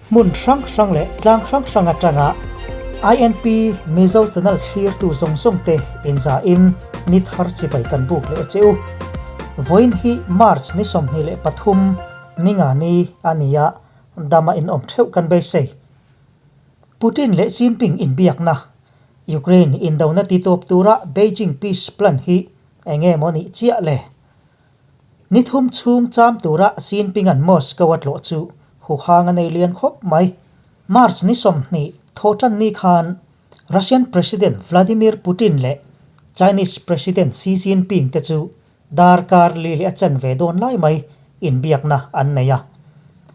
Hmun hrang hrang leh tlang hrang hrang atanga INP Mizo channel thlirtu zawng zawng te inzahin ni thar chibai kan buk leh che u. Vawiin hi March ni 23 ninga ni a ni a, dama inawm theuh kan beisei. Putin leh Jinping inbiakna, Ukraine indona titawp tura Beijing peace plan hi enge maw nih chiah le? Ni thum chhung cham tura Jinping-a'n Moscow a tlawh chu huhang a nei lian khawp mai. March ni 20 thawhtan ni khan Russian President Vladimir Putin leh Chinese President Xi Jinping te chu darkar li leh a chanve dawn lai mai inbiakna an nei a.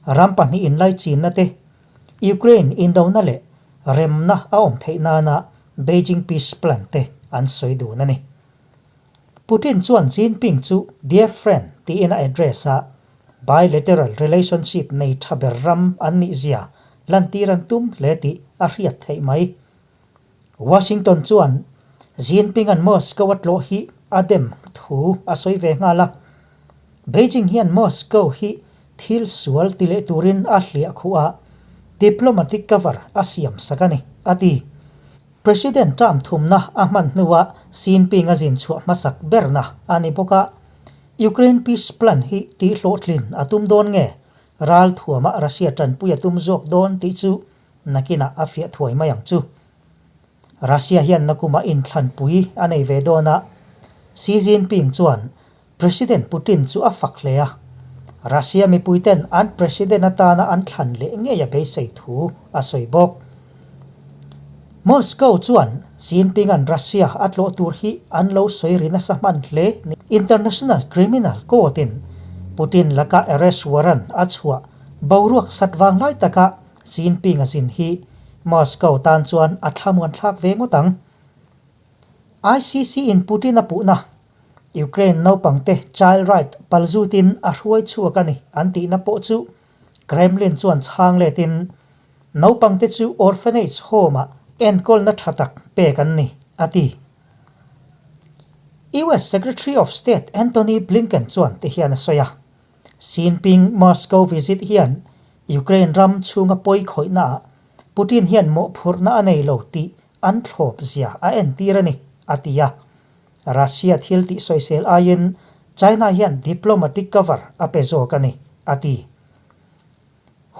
Ram pahnih inlaichinna te Ukraine indona leh remna a awm theih nana Beijing Peace Plan te an sawi dun a ni. Putin chuan Jinping chu dear friend tiin a address a, bilateral relationship nei tha ber ram an nih zia lantir an tum hle tih a hriat theih mai. Washington chuan Jinping-a'n Moscow a tlawh hi a dem thu a sawi ve nghal a. Beijing hian Moscow hi thil sual ti leh turin a hliah khuh a, diplomatic cover a siam sak a ni, a ti. President Trump thumna a hman hnuah Xi Jinping a zin chhuah hmasak berna a ni bawk a, Ukraine peace plan hi tihhlawhtlin a tum dawn nge, ral thuama Russia tanpui a tum zawk dawn tih chu nakinah a fiah thuai mai ang chu. Russia hian nakumah inthlanpui a nei ve dawn a, Xi Jinping chuan President Putin chu a fak hle a, Russia mipuiten an president atana an thlan leh ngei a beisei thu a sawi bawk. Moscow chuan Xi Jinping-a'n Russia a tlawh tur hi an lo sawi ri nasa hman hle. International Criminal Court-in Putin laka arrest warrant a chhuah boruak sat vang lai taka Xi Jinping-a zin hi Moscow tan chuan a thlamuan thlak ve ngawt ang. ICC-in Putin a puhna Ukraine naupangte child right palzutin a hruai chhuak a ni an tihna pawh chu Kremlin chuan chhang letin naupangte chu orphanage home-ah enkawlna tha tak pek an ni, a ti. US Secretary of State Antony Blinken chuan ti hian a sawi a, Xi Jinping Moscow visit hian Ukraine ram chhunga pawi khawihnaah Putin hian mawhphurhna a nei lo tih an thlawp zia a entir a ni, a ti a. Russia thil tih sawisel aiin China hian diplomatic cover a pe zawk a ni, a ti.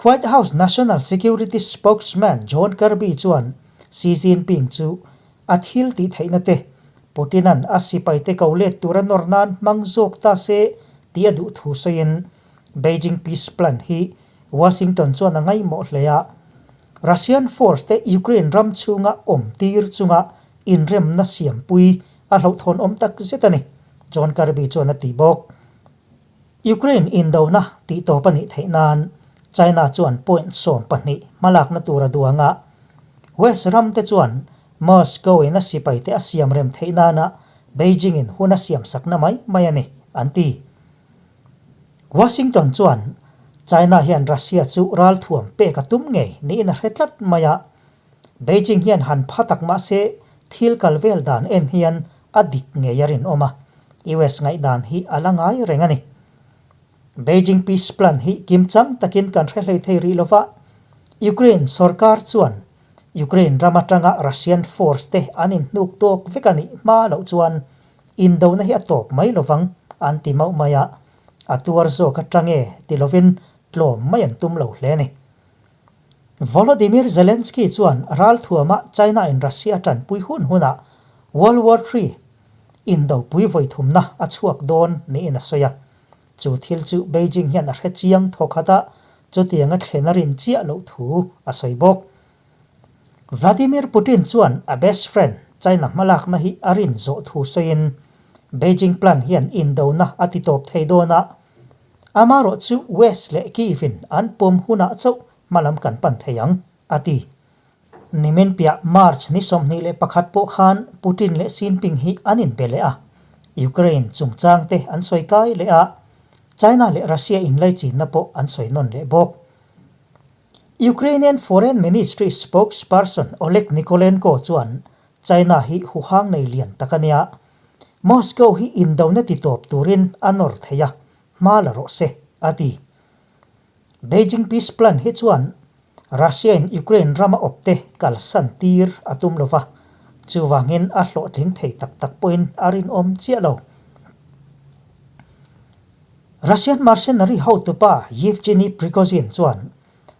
White House National Security spokesman John Kirby chuan Xi Jinping chu a thil tih theihna te Putin-a'n a sipaite ko let tura nawr nan hmang zawk ta se tih a duh thu sawiin Beijing Peace Plan hi Washington chuan a ngaihmawh hle a, Russian force te Ukraine ram chhunga awm tir chunga inremna siampui a hlauhthawn awm tak zet a ni, John Kirby chuan a ti bawk. Ukraine indona tih tawp a nih theih nan China chuan point 12 hmalakna tur a duang a, West ram te chuan Moscow in a sipaite a siam rem theih nana Beijing in hun a siam sakna mai mai a ni, an ti. Washington chuan China hian Russia chu ralthuam pek a tum ngei niin a hre tlat mai a, Beijing hian han pha tak mah se thil kal vel dan en hian a dik ngei a rinawm a, US ngaihdan hi a la ngai reng a ni. Beijing Peace Plan hi kimchang takin kan hre hlei thei rih lova, Ukraine sorkar chuan Ukraine ram atanga Russian force te an inhnuk tawk vek a nih hma loh chuan indona hi a tawp mai lovang an ti mauh mai a, a tuar zawk atang e ti lovin tlawm mai an tum lo hle a ni. Volodymyr Zelensky chuan ralthuama China in Russia tanpui hun hunah World War Three indopui vawithumna a chhuak dawn niin a sawi a. Chu thil chu Beijing hian a hre chiang thawkhat a, chutianga thlen a rin chiah loh thu a sawi bawk. Vladimir Putin chuan a best friend China hmalakna hi a rin zawh thu sawiin Beijing plan hian indona a titawp thei dawn a, Amarawh chu West leh Kyiv in an pawm hunah chauh hmalam kan pan thei ang, a ti. Nimin piah March ni 21 pawh khan Putin leh Xi Jinping hi an inbe leh a, Ukraine chungchang te an sawi kai leh a, China leh Russia inlaichinna pawh an sawi nawn leh bawk. Ukrainian Foreign Ministry spokesperson Oleg Nikolenko chuan China hi huhang nei lian tak a nia, Moscow hi indona ti tawp turin a nawr thei a, hma la rawh se, a ti. Beijing Peace Plan hi chuan Russia-in Ukraine rama awpte kalsan tir a tum lo va, chuvangin a hlawhtling thei tak tak pawhin a rinawm chiah lo. Russian mercenary hotupa Yevgeny Prigozhin chuan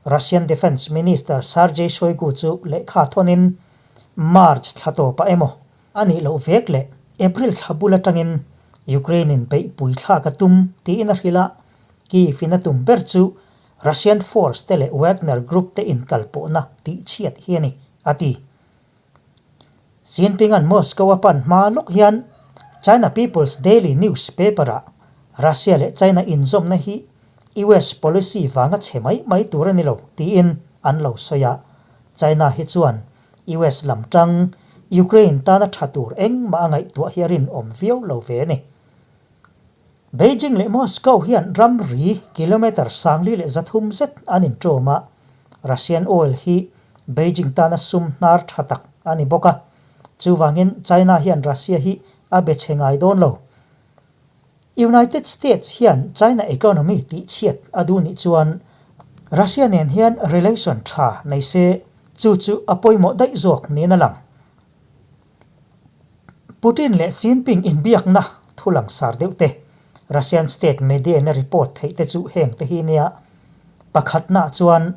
Russian Defence Minister Sergei Shoigu chu lehkha thawnin March thla tawpah emaw a nih loh vek leh April thla bul atangin Ukraine-in beihpui thlak a tum tiin a hrilh a, Kyiv-in a tum ber chu Russian force te leh Wagner Group te inkalpawhna tihchhiat hi a ni, a ti. Xi Jinping-a'n Moscow a pan hma lawk hian China People's Daily News paper-ah Russia leh China inzawmna hi US policy vanga chhe mai mai tur a ni lo tiin an lo sawi a, China hi chuan US lam tang Ukraine tana tha tur engmah a ngaihtuah hi a rinawm viau lo ve a ni. Beijing leh Moscow hian ramri kilometre 4300 zet an inṭawm a, Russian oil hi Beijing tana sum hnar tha tak a ni bawk a, chuvangin China hian Russia hi a be chhe ngai dawn lo. United States hian China economy tihchhiat a duh nih chuan Russia nen hian relation tha nei se chu chu a pawimawh daih zawk niin a lang. Putin leh Xi Jinping inbiakna thu langsar deuh te, Russian state media in a report theih te chu heng te hi nia. Pakhatnaah chuan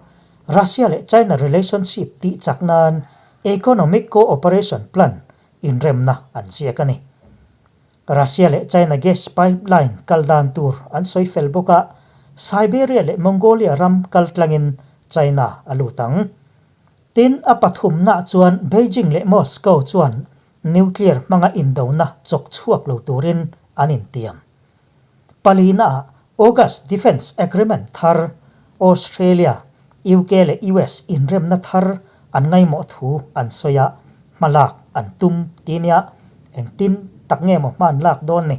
Russia leh China relationship tih chak nan Economic Cooperation Plan inremna an ziak a ni. Russia leh China gas pipeline kal dan tur an sawi fel bawk a, Siberia leh Mongolia ram kal tlangin China a lut ang. Tin, a pathumnaah chuan Beijing leh Moscow chuan nuclear hmanga indona chawk chhuak lo turin an intiam. Palinaah August Defence Agreement thar, Australia, UK leh US inremna thar an ngaimawh thu an sawi a, hmalak an tum ti nia engtin tak nge maw hma an lak dawn ni.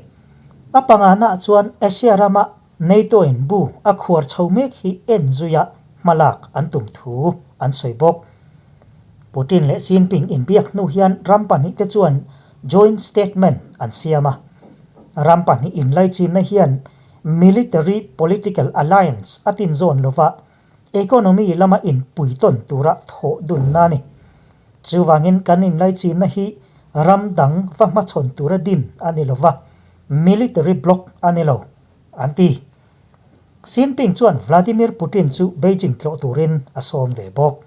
A panganaah chuan Asia rama NATO-in bu a khuar chho mek hi en zuia hmalak an tum thu an sawi bawk. Putin leh Xi Jinping inbiak hnu hian ram pahnihte chuan joint statement an siam a. Ram pahnih inlaichinna hian military political alliance a tinzawn lova economy lama inpuitawn tura thawh dunna a ni. Chuvangin kan inlaichinna hi ram dang va hmachhawn tura din a ni lova, military bloc a ni lo. An ti. Xi Jinping chuan Vladimir Putin chu Beijing tlawh turin a sawm ve bawk.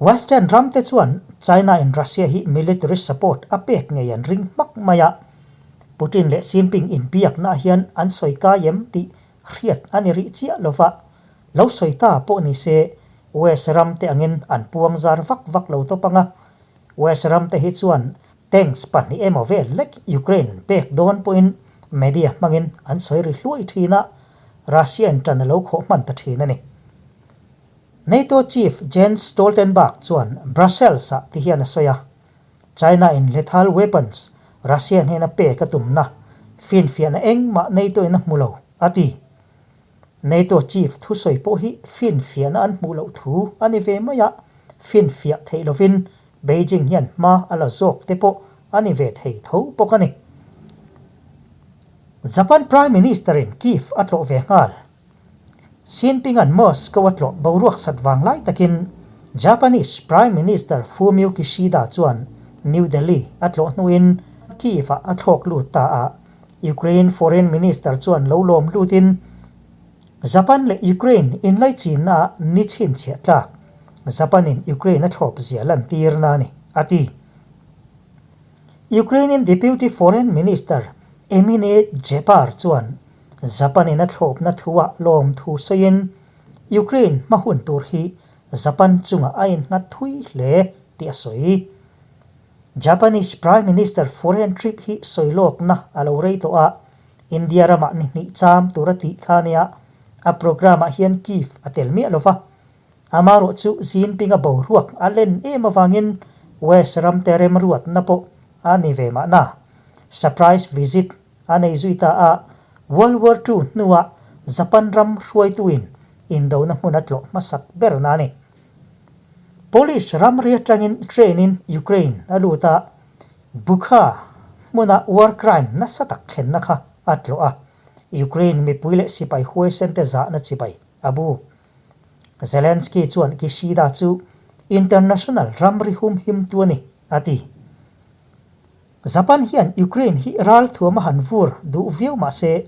Western ram te chuan China in Russia hi military support a pek ngei an ring hmak mai a, Putin leh Xi Jinping inbiaknaah hian an sawi kai em tih hriat a ni rih chiah lo va, lo sawi ta pawh ni se West ram te angin an puang zar vak vak lo tawp ang a, West ram te hi chuan Tanks pahnih emaw vel lek Ukraine an pek dawn pawhin media hmangin an sawi ri hluai thin a, Russia in tan a lo khawh hman ta thin a ni. NATO chief Jens Stoltenberg chuan Brussels-ah ti hian a sawi a, China in lethal weapons Russia hnena pek a tumna finfiahna engmah NATO in a hmu lo, a ti. NATO chief thusawi pawh hi finfiahna an hmuh loh thu a ni ve mai a, finfiah theih lovin Beijing hian hma a la zawk te pawh a ni ve thei tho bawk a ni. Japan Prime Minister-in Kyiv a tlawh ve nghal. Xi Jinping-a'n Moscow a tlawh boruak sat vang lai takin Japanese Prime Minister Fumio Kishida chuan New Delhi a tlawh hnuin Kyiv-ah a thlawk lut ta a, Ukraine Foreign Minister chuan lo lawm lutin Japan leh Ukraine inlaichinna ah ni chhinchhiah tlak Japan-in Ukraine a thlawp zia lantirna a ni, a ti. Ukrainian Deputy Foreign Minister Emine Dzhebar chuan Japan-in a thlawpna thuah lawm thu sawiin Ukraine hma hun tur hi Japan chungah a innghat thui hle tih a sawi. Japanese Prime Minister foreign trip hi sawi lawkna a lo rei tawh a, India ramah ni hnih cham tur a tih kha nia, a programme ah hian Kyiv a tel miah lo va. Amarawh chu Xi Jinping-a boruak a len em avangin West ramte remruatna pawh a ni ve mahna. Surprise visit a nei zui ta a, World War Two hnuah Japan ram hruaituin indona hmun a tlawh hmasak berna a ni. Polish ramri atangin train-in Ukraine a lut a, Bukha hmuna war crime nasa tak thlenna kha a tlawh a, Ukraine mipui leh sipai huaisente zahna chibai a buk. Zelensky chuan Kishida chu international ramri humhimtu a ni, a ti. Japan hian Ukraine hi ralthuam a han vur duh viau mah se,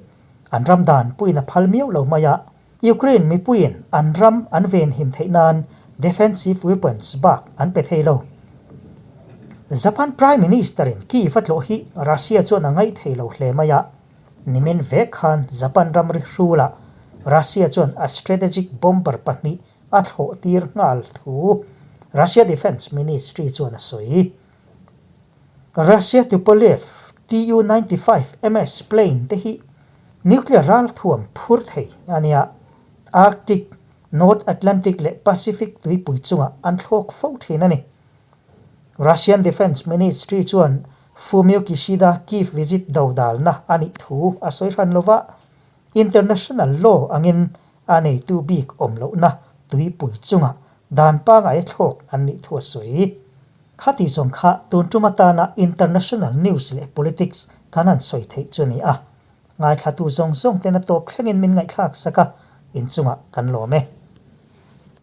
an ram dan puiin a phal miau lo mai a, Ukraine mipuiin an ram an venhim theih nan defensive weapons bak an pe thei lo. Japan Prime Minister-in Kyiv a tlawh hi Russia chuan a ngaih thei lo hle mai a, nimin vek khan Japan ramri hrulah Russia chuan a strategic bomber pahnih a thlawh tir nghal thu Russia Defence Ministry chuan a sawi. Russia Tupolev Tu-95 MS plane te hi nuclear ralthuam phur thei a nia. Arctic, North Atlantic leh Pacific tuipui chungah an thlawk fo thin a ni. Russian Defence Ministry chuan Fumio Kishida Kyiv visit dodalna a nih thu a sawi hran lova, international law angin a neitu bik awm lohna tuipui chungah dan pangai thlawk an nih thu a sawi. Khati zawng kha tun tum atana international news leh politics kan han sawi theih chu a ni a. Ngaithlatu zawng zawng ten a tawp thlengin min ngaihthlak sak a, inchungah kan lawm e.